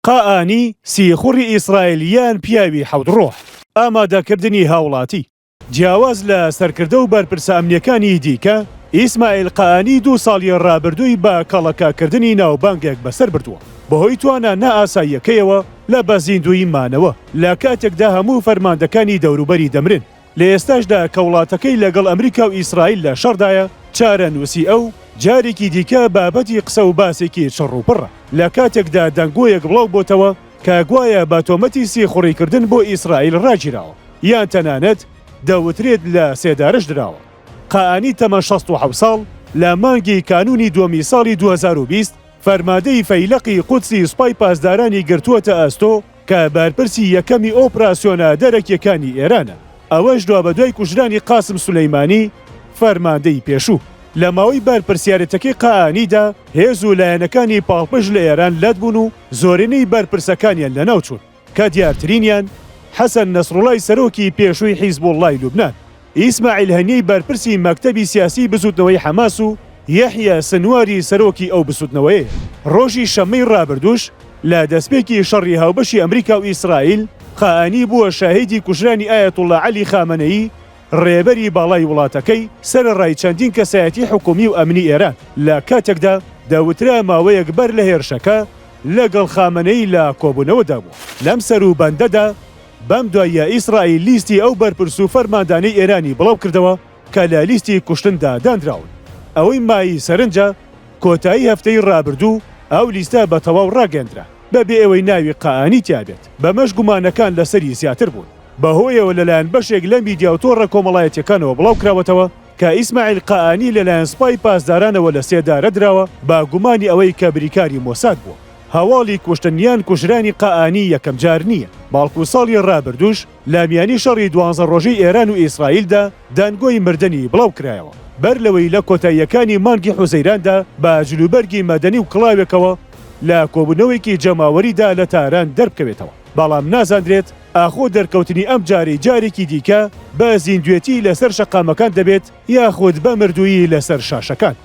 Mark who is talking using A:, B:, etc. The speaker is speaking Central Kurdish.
A: قائانی، سیخوڕی ئیسرائیل یان پیاوی حەوت ڕۆح؟ ئامادەکردنی هاوڵاتی. جیاواز لە سەرکردە و بەرپرسە ئەمنییەکانی دیکە، ئیسماعیل قائانی دوو ساڵی ڕابردووی بە کەڵەکەکردنی ناوبانگێک بەسەر بردووە، بەهۆی توانا نائاساییەکەیەوە لە بە زیندوویی مانەوە، لە کاتێکدا هەموو فەرماندەکانی دەوروبەری دەمرن. لە ئێستاشدا کە وڵاتەکەی لەگەڵ ئەمریکا و ئیسرائیل لە شەڕدایە، چارەنووسی ئەو جارێکی دیکە بابەتی قسە و باسێکی چڕ و پڕە، لە کاتێکدا دەنگۆیەک بڵاو بۆتەوە کە گوایە بە تۆمەتی سیخوڕیکردن بۆ ئیسرائیل ڕاگیراوە یان تەنانەت دەوترێت لە سێدارەش دراوە. قائانی تەمەن 67 ساڵ لە مانگی کانوونی دووەمی ساڵی 2020 فەرماندەی فەیلەقی قودسی سوپای پاسدارانی گرتووەتە ئەستۆ کە بەرپرسی یەکەمی ئۆپراسیۆنە دەرەکییەکانی ئێرانە، ئەوەش دوابەدوای کوژرانی قاسم سولەیمانی فەرماندەی پێشوو. لە ماوەی بەرپرسیارێتەکەی قائانیدا هێز و لایەنەکانی پاڵپشت لە ئێران لەت بوون و زۆرینەی بەرپرسەکانیان لەناوچوون کە دیارترینیان حەسەن نەسروڵای سەرۆکی پێشووی حیزبوڵڵای لوبنان، ئیسماعیل هەنیەی بەرپرسی مەکتەبی سیاسیی بزووتنەوەی حەماس و یەحیا سنواری سەرۆکی ئەو بزووتنەوەیە. ڕۆژی شەممەی ڕابردووش لە دەستپێکی شەڕی هاوبەشی ئەمریکا و ئیسرائیل، قائانی بووە شاهیدی کوژرانی ئایەتوڵڵا عەلی خامەنەیی ڕێبەری باڵای وڵاتەکەی، سەرەڕای چەندین کەسایەتی حکوومی و ئەمنی ئێران، لە کاتێکدا دەوترا ماوەیەک بەر لە هێرشەکە لەگەڵ خامەنەیی لە کۆبوونەوەدا بووە. لەم سەروبەندەدا بەم دواییە ئیسرائیل لیستی ئەو بەرپرس و فەرماندانەی ئێرانی بڵاوکردەوە کە لە لیستی کوشتندا دانراون. ئەوەی مایەی سەرنجە، کۆتایی هەفتەی رابردوو ئەو لیستە بە تەواو راگەیەندرا، بەبێ ئەوەی ناوی قائانی تیابێت، بەمەش گومانەکان لەسەری زیاتر بوون. بەهۆیەوە لەلایەن بەشێک لە میدیا و تۆڕە کۆمەڵایەتییەکانەوە بڵاوکراوەتەوە کە ئیسماعیل قائانی لەلایەن سوپای پاسدارانەوە لە سێدارە دراوە بە گومانی ئەوەی کە بریکاری مۆساد بووە. هەواڵی کوشتن یان کوژرانی قائانی یەکەم جار نییە، بەڵکو ساڵی رابردووش لە میانی شەڕی دوانزە ڕۆژەی ئێران و ئیسرائیلدا دەنگۆی مردنی بڵاوکرایەوە، بەر لەوەی لە کۆتاییەکانی مانگی حوزەیراندا بە جلوبەرگی مەدەنی و کڵاوێکەوە لە کۆبوونەوەیەکی جەماوەریدا لە تاران دەربکەوێتەوە، بەڵام نازاندرێت ئاخۆ دەرکەوتنی ئەم جارەی جارێکی دیکە بە زیندوێتی لەسەر شەقامەکان دەبێت یاخود بە مردوویی لەسەر شاشەکان.